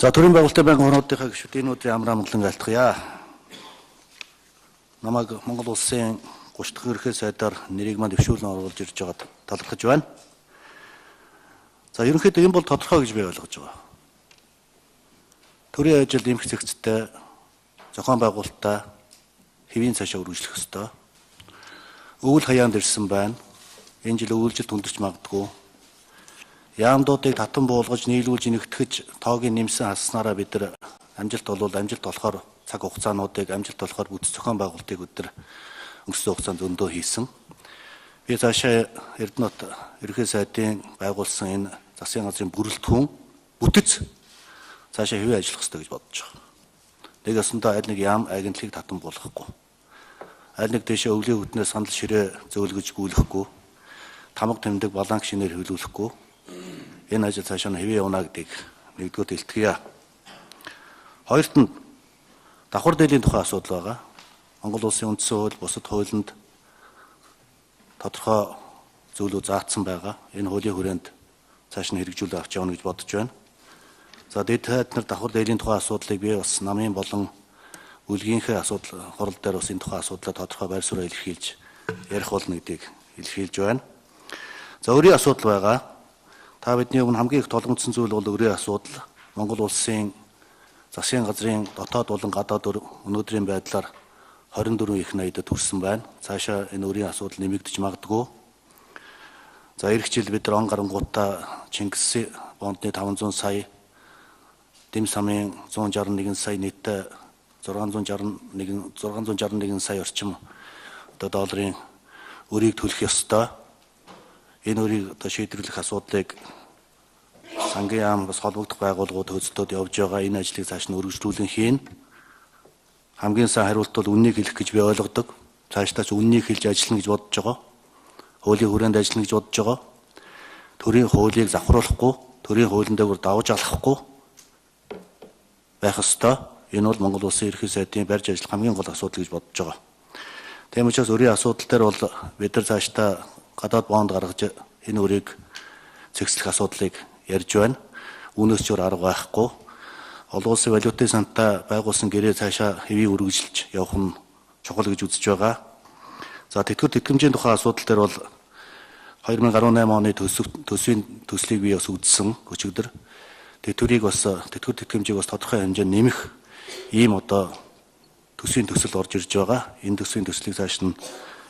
За төрийн байгуулалтын банк хорнуудынхаа гишүүд энэ өдрийн амар амгалан айлтгая. Намайг Монгол улсын 30 дахь ерөнхий сайдаар нэрийг маань дэвшүүлэн оруулж ирж байгаад талархаж байна. За ерөнхийдөө энэ бол тодорхой гэж би ойлгож байгаа. Төрийн ажил эмх зэгцтэй зохион байгуулалттай хэвийн цаашаа үргэлжлэх ёстой. Өвөл хаяанд ирсэн байна. Энэ жил өвөлжилт хүндэрч магадгүй. Яамдуудыг татан буулгаж нийлүүлж нэгтгэж тоог нэмсэн хаснараа бид нар амжилт болвол амжилт болохоор цаг хугацаануудыг амжилт болохоор бүтц зохион байгуулалтыг өдөр өнгөрсөн хугацаанд зөндөө хийсэн. Би цаашаа Эрдэнэт ерөнхий сайдын байгуулсан энэ засгийн газрын бүрэлдэхүүн бүтэц цаашаа хэвээ ажиллах ёстой гэж бодож байгаа. Нэг ёсондоо аль нэг яам агентлагийг татан буулгахгүй. Аль нэг дэшээ өвлийн хөтнөө санал ширээ зөөлгөж гүйлэхгүй. Тамга тэмдэг баланк шинээр хөлүүлэхгүй. Энэ ажил цаашаа хэвээ явна гэдгийг нэгдүгээр илтгэе. Хоёрт нь давхар дээлийн тухай асуудал байгаа. Монгол улсын үндсэн хууль, бусад хуулинд тодорхой зүйлүүд заасан байгаа. Энэ хуулийн хүрээнд цааш нь хэрэгжүүлээ авч явна гэж бодож байна. За дэд хайд нар давхар дээлийн тухай асуудлыг би бас намын болон бүлгийнхээ асуудал хурал дээр бас энэ тухай асуудлаа тодорхой байр сууриа илэрхийлж ярих болно гэдгийг илэрхийлж байна. За өрийн асуудал байгаа. Та бидний өмнө хамгийн их толгомдсон зүйл бол өрийн асуудал. Монгол улсын засгийн газрын дотоод болон гадаад өнөөдрийн байдлаар 24 их найдад хүрсэн байна. Цаашаа энэ өрийн асуудал нэмэгдэж магадгүй. За эх жил бид нар он гарангуудаа Чингис бондны 500 сая, Дэм самын 161 сая, нийтдээ 661 сая орчим одоо долларын өрийг төлөх ёстой. Энэ өрийг одоо шийдвэрлэх асуудлыг сангийн яам бас холбогдох байгууллагууд хөөцөлтөд явж байгаа. Энэ ажлыг цааш нь өргөжлүүлэн хийнэ. Хамгийн сайн хариулт бол үннийг хэлэх гэж би ойлгодог. Цаашдаа ч үннийг хэлж ажиллана гэж бодож байгаа. Хуулийн хүрээнд ажиллана гэж бодож байгаа. Төрийн хуулийг завхруулахгүй, төрийн хуулийн дээгүүр давж алхахгүй байх ёстой. Энэ бол Монгол улсын ерөнхий сайдын барьж ажиллах хамгийн гол асуудал гэж бодож байгаа. Тийм учраас өрийн асуудал дээр бол бид нар цаашдаа гадаад бонд гаргаж энэ өрийг цэгцлэх асуудлыг ярьж байна. Үүнээс ч өөр арга байхгүй. Олон улсын валютын сантай байгуулсан гэрээ цаашаа хэвийн үргэлжилж явах нь чухал гэж үзэж байгаа. За тэтгэвэр тэтгэмжийн тухай асуудал дээр бол 2018 оны төсвийн төслийг би бас үзсэн өчигдөр. Тэтгэврийг бас тэтгэвэр тэтгэмжийг бас тодорхой хэмжээнд нэмэх ийм одоо төсвийн төсөл орж ирж байгаа. Энэ төсвийн төслийг цааш нь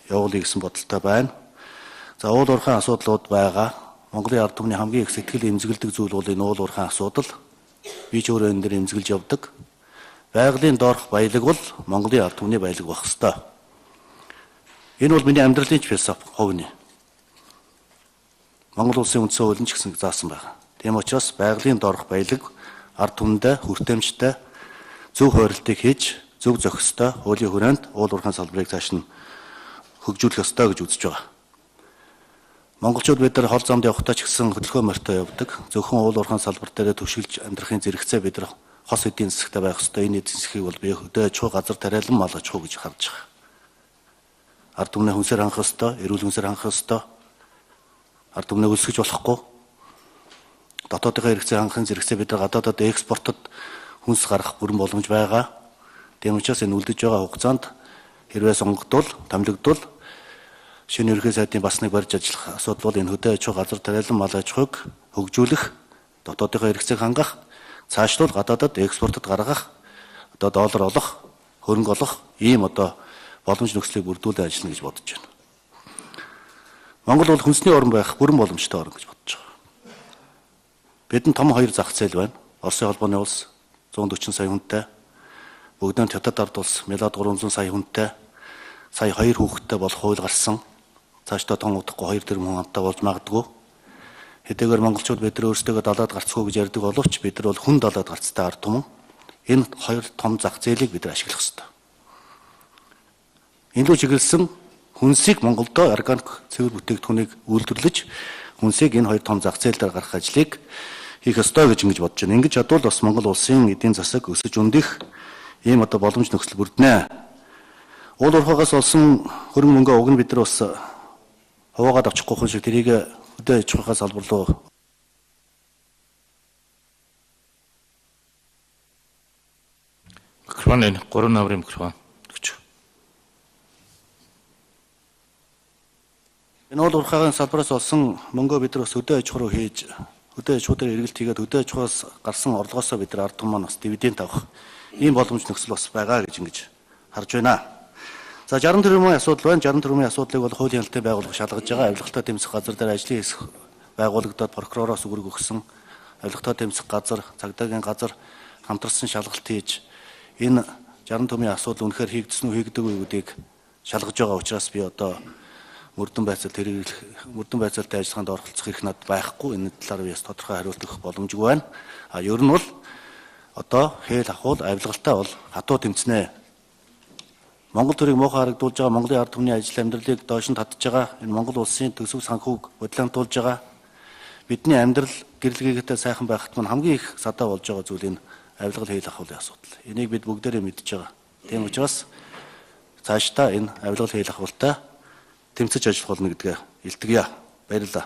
явуулъя гэсэн бодолтой байна. За уул уурхайн асуудлууд байгаа. Монголын ард түмний хамгийн их сэтгэл эмзэгэлдэг зүйл бол энэ уул уурхайн асуудал. Би ч өөрөө энэ дээр эмзэгэлж явдаг. Байгалийн доорх баялаг бол Монголын ард түмний баялаг байх ёстой. Энэ бол миний амьдралын ч философи хувийн. Монгол улсын үндсэн хууль нь ч гэсэн заасан байна. Тийм учраас байгалийн доорх баялаг ард түмэндээ хүртээмжтэй зөв хойролтыг хийж, зөв зохистой хуулийн хүрээнд уул уурхайн салбарыг цааш нь хөгжүүлэх ёстой гэж үзэж байгаа. Монголчууд бид нар хол замд явахдаа ч гэсэн хөдөлгөөн морьтой явдаг. Зөвхөн уул уурхайн салбар дээрээ түшиглж амьдрахын зэрэгцээ бид нар хос эдийн засагтай байх ёстой. Энэ эдийн засгийг бол би хөдөө аж ахуй газар тариалан мал аж ахуй гэж харж байгаа. Ард түмнээ хүнсээр хангах ёстой, эрүүл хүнсээр хангах ёстой. Ард түмнээ өлсгөж болохгүй. Дотоодынхаа хэрэгцээ хангахын зэрэгцээ бид нар гадаадад экспортод хүнс гаргах бүрэн боломж байгаа. Тийм учраас энэ үлдэж байгаа хугацаанд хэрвээ сонгогдвол, томилогдвол шинэ ерөнхий сайдын бас нэг барьж ажиллах асуудал бол энэ хөдөө аж ахуй газар тариалан мал аж ахуйг хөгжүүлэх, дотоодынхоо хэрэгцээг хангах, цаашлуул гадаадад экспортод гаргах, одоо доллар олох, хөрөнгө олох ийм одоо боломж нөхцөлийг бүрдүүлэн ажиллана гэж бодож байна. Монгол бол хүнсний орн байх бүрэн боломжтой орн гэж бодож байгаа. Бидэнд том хоёр зах зээл байна. Оросын холбооны улс 140 сая хүнтэй, Богдон Хятад ард улс 1,300 сая хүнтэй, сая хоёр хүүхэдтэй болох хууль гарсан. Цаашдаа тон удахгүй 2 тэрбум хүн амтай болж магадгүй. Хэдийгээр монголчууд бид нар өөрсдөө далаад гарцгүй гэж ярьдаг боловч бид нар бол хүн далаад гарцтай ард түмэн. Энэ хоёр том зах зээлийг бид нар ашиглах ёстой. Энэ лүү чиглэсэн хүнсийг Монголдо органик цэвэр бүтээгдэхүүнийг үйлдвэрлэж хүнсийг энэ хоёр том зах зээл дээр гаргах ажлыг хийх ёстой гэж ингэж бодож байна. Ингэж чадвал бас Монгол улсын эдийн засаг өсөж өндөх ийм одоо боломж нөхцөл бүрднэ. Уул уурхайгаас олсон хөрөнгө мөнгө уг нь бид нар бас хуваагаад очихгүй хүн шиг тэрийг хөдөө аж ахуйхаа салбар руу Микрофон энэ 3 номерын микрофон өгч. Энэ уул уурхайгийн салбараас олсон мөнгөө бид нар бас хөдөө аж ахуй руу хийж, хөдөө аж ахуй дээр эргэлт хийгээд хөдөө аж ахуйгаас гарсан орлогоосоо бид нар ард түмэн маань бас дивиденд авах ийм боломж нөхцөл бас байгаа гэж ингэж харж байна. За 60 тэрбумын асуудал байна. 60 тэрбумын асуудлыг бол хуулийн хяналтын байгууллага шалгаж байгаа. Авилгалтай тэмцэх газар дээр ажлын хэсэг байгуулагдаад прокуророос үүрэг өгсөн. Авилгатай тэмцэх газар, цагдаагийн газар хамтарсан шалгалт хийж энэ 60 түмийн асуудал үнэхээр хийгдсэн үү, хийгдээгүй гэдгийг шалгаж байгаа учраас би одоо мөрдөн байцаалт хэрэглэх, мөрдөн байцаалтын ажиллагаанд оролцох эрх надад байхгүй. Энэ талаар би бас тодорхой хариулт өгөх боломжгүй байна. А ер нь бол одоо хээл ахуул авилгалтай бол хатуу тэмцнэ. Монгол төрийг муухай харагдуулж байгаа, Монголын ард түмний ажил амьдралыг доош нь татж байгаа, энэ Монгол улсын төсөв санхүүг бодлонтуулж байгаа, бидний амьдрал гэрэлгээгээтэй сайхан байхад мань хамгийн их садаа болж байгаа зүйл энэ авилгал хээл ахуулын асуудал. Энийг бид бүгдээрээ мэдж байгаа. Тийм учраас цаашдаа энэ авилгал хээл ахуултай тэмцэж ажиллах болно гэдгээ илтгэе. Баярлалаа.